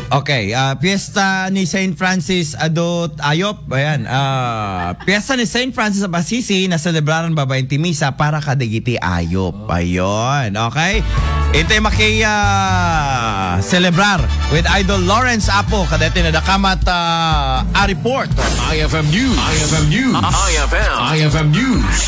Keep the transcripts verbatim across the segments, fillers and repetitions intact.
Okay, ah, piyesta ni Saint Francis adu ayop. Ayan, ah, piyesta ni Saint Francis of Assisi na selebraran babaen ti misa para kadagiti ayop. Ayun, okay? Intay maki, ah, celebrar with Idol Lawrence Apo, kadeti na dakamat, ah, a report. I F M News. I F M News. I F M. I F M News.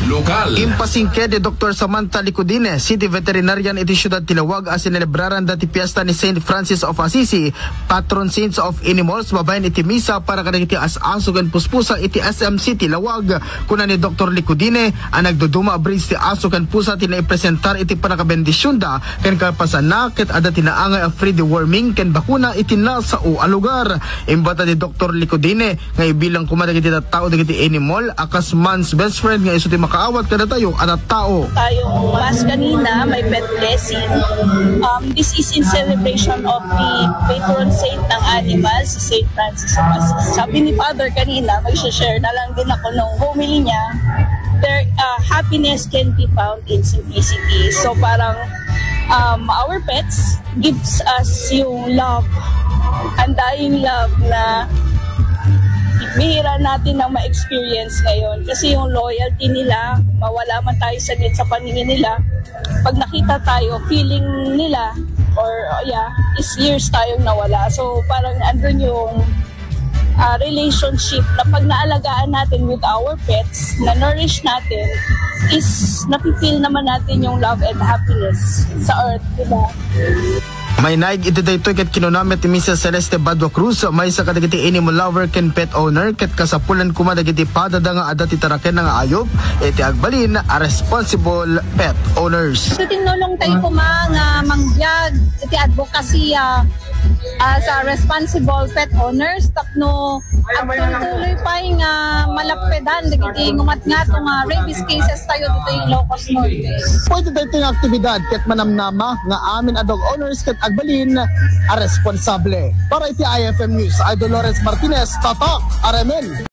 Lokal. Impasingked ni Doktor Samantha Licodine, City Veterinarian iti siudad ti Laoag, a sinelebraran dati piyesta ni Saint Francis of Assisi, patron saints of animals, babaen iti misa para kadagiti as-aso ken puspusa iti S M City Laoag. Kuna ni Doktor Licodine a nagduduma a breeds ti aso ken pusa ti naipresentar iti pannakabendisionda ken kalpasanna ket adda ti naangay a free deworming ken bakuna iti nasao a lugar. Imbata ni Doktor Licodine nga ibilang koma dagiti tattao dagiti animal a kas man's best friend nga isu ti makaawat kadatayo a tattao. Tayong mass kanina, may pet blessing. Um, this is in celebration of the patron saint ng animals, si Saint Francis of Assisi. Sabi ni Father kanina, mag-share na lang din ako nung homily niya, there, uh, happiness can be found in simplicity. So parang, um, our pets gives us yung love, undying love na bihira natin na ma-experience ngayon. Kasi yung loyalty nila, mawala man tayo saglit sa paningin nila, pag nakita tayo, feeling nila, or, uh, yeah, is years tayong nawala. So parang andun yung, uh, relationship na pag naalagaan natin with our pets, na-nourish natin, is nafe-feel naman natin yung love and happiness sa earth, di ba? May naig iti daytoy ket kinuna met ni Missus Celeste Badua Cruz, maysa kadagiti animal lover ken pet owner, ket kasapulan koma dagiti padada nga adda ti tarakenna nga ayup iti agbalin a responsible pet owners. Iti tinulong tayo koma nga mangbiag iti advocacy, ah, as a responsible pet owners, tapno agtuloy pay nga malappedan dagiti ngumatngato nga rabies cases tayo ditoy Ilocos Norte. Pwede daytoy nga aktibidad ket manamnama nga amin a dog owners ket agbalin a responsable. Para iti I F M News, Idol Lawrence Martinez, Tatak, Aremen.